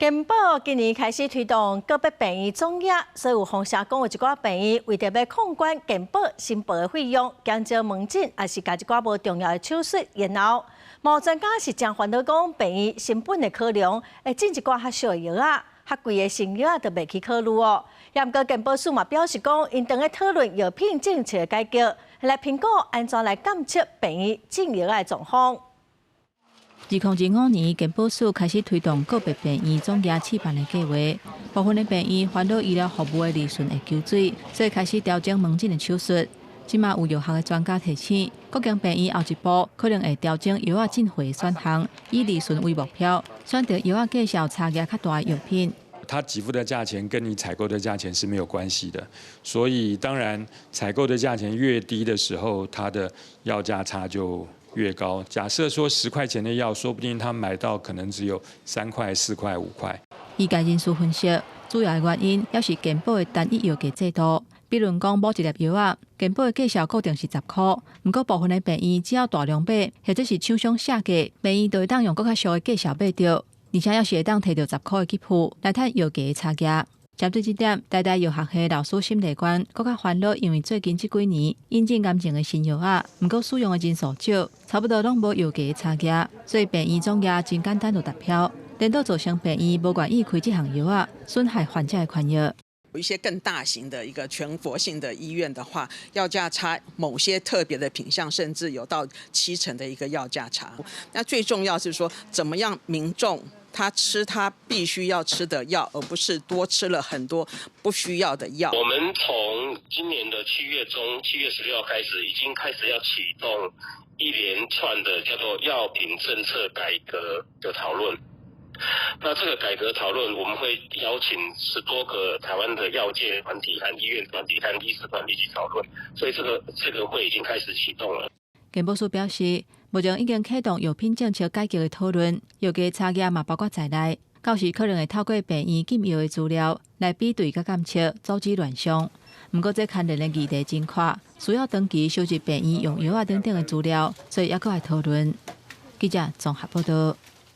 健保今年開始推動個別病院總額，所以有風聲講有一寡病院為著欲控管健保申報的費用，減少門診，抑是共一寡無重要的手術延後。有專家是誠煩惱講，病院成本的考量，會進一寡較俗的藥仔，較貴的新藥仔都袂去考慮哦。毋過健保署嘛表示講，𪜶正咧討論藥品政策的改革，來評估按怎來監測病院進藥仔的狀況。2025年，健保署開始推動個別病院總額試辦的計劃，部分的病院煩惱醫療服務的利潤會縮水，所以開始調整門診的手術。這馬有藥學的專家提醒，各間病院後一步可能會調整藥仔進貨的選項，以利潤為目標，選擇藥仔價數差額較大的藥品。他給付的價錢跟你採購的價錢是沒有關係的，所以當然採購的價錢越低的時候，它的藥價差就越高。假設說10塊錢的藥，說不定他買到可能只有3塊、4塊、5塊。醫界人士分析，主要的原因猶是健保的單一藥價制度。比如講，某一粒藥仔，健保的價數固定是10箍，毋過部分的病院只要大量買，或者是廠商下價，病院就會當用閣較俗的價數買著，而且猶是會當提著10箍的給付來趁藥價的差價。針對這點，台大藥學系老師沈麗娟閣較煩惱，因為最近這幾年引進癌症的新藥仔，毋過使用的人數少，差不多攏無藥價的差額，所以病院總額真簡單就達標，顛倒造成病院無願意開這項藥仔，損害患者的權益。有一些更大型的一個全國性的醫院的話，藥價差某些特別的品項，甚至有到7成的一個藥價差。那最重要是說，怎麼樣民眾他吃他必須要吃的藥，而不是多吃了很多不需要的藥。我們從今年的7月中，7月16號開始，已經開始要啟動一連串的叫做藥品政策改革的討論。那這個改革討論，我們會邀請10多個台灣的藥界團體和醫院團體和醫師團體去討論，所以這個會已經開始啟動了。健保署表示，目前已經啟動藥品政策改革的討論，藥價差額嘛包括在內，到時可能會透過病院進藥的資料來比對佮監測，阻止亂象。毋過這牽連的議題真闊，需要長期收集病院用藥仔等等的資料，所以猶閣愛討論。記者綜合報道。